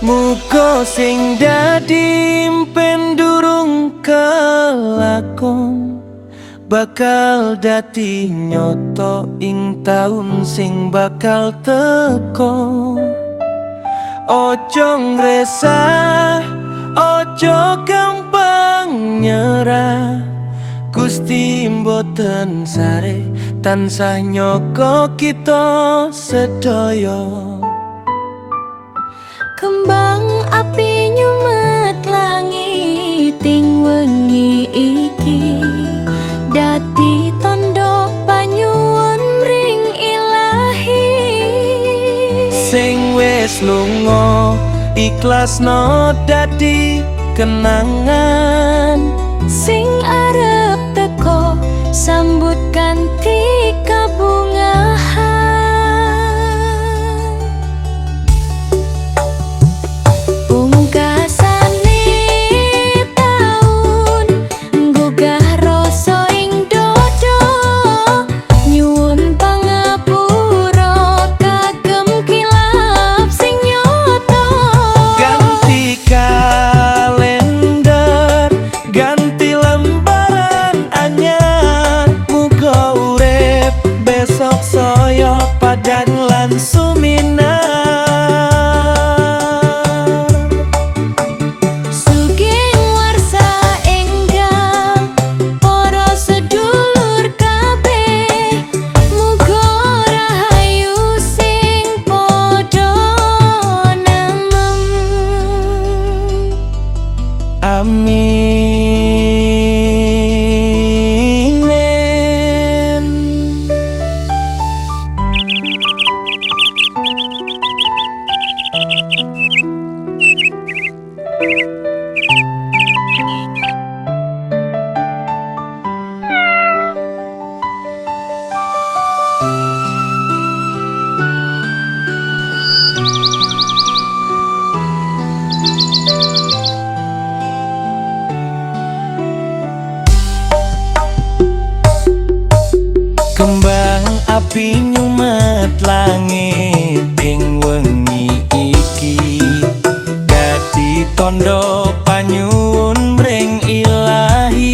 Muga sing dadi impen durung kelakon bakal dadi nyoto ing taun sing bakal teko. Ojo ngresah, ojo gampang nyerah. Gusti mboten sare, tansah nyogo kita sedaya. Kembang api nyumet langit ing wengi iki, dadi tondo panyuwun ring Ilahi. Sing wis lunga ikhlasno dadi kenangan. Sing arep teko sambut kanthi kabungahan. Pungkasane taun nggugah rasa ing dodo, nyuwun pangapura kagem kilap sing nyoto. Ganti kalender, ganti lembaran anyar. Muga urip besok saya padang lan suminar. Sugeng warsa enggal para sedulur kabeh, muga rahayu sing padha nemem. Amin. Kembang api nyumet langit ing wengi iki, dadi tondo panyuwun mring Ilahi.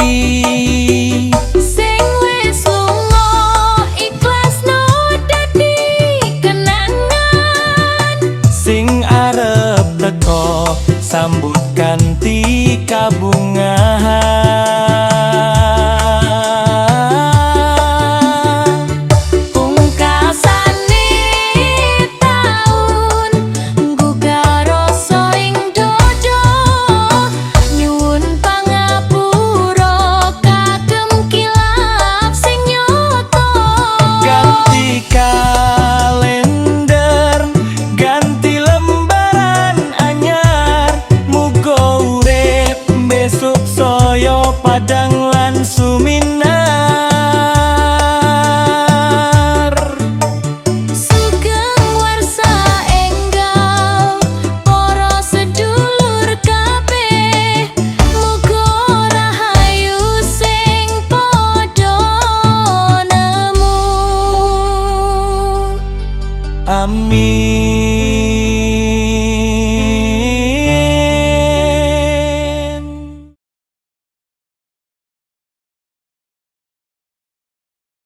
Sing wis lunga ikhlasno dadi kenangan. Sing arep teko sambut kanthi kabungahan. Pungkasane taun nggugah rasa ing dodo, nyuwun pangapura kagem kilap sing nyoto. Ganti kalender, ganti lembaran anyar. Muga urip besok saya padang lan suminar. Sugeng warsa enggal para sedulur kabeh, muga rahayu sing padha nemu. Amin.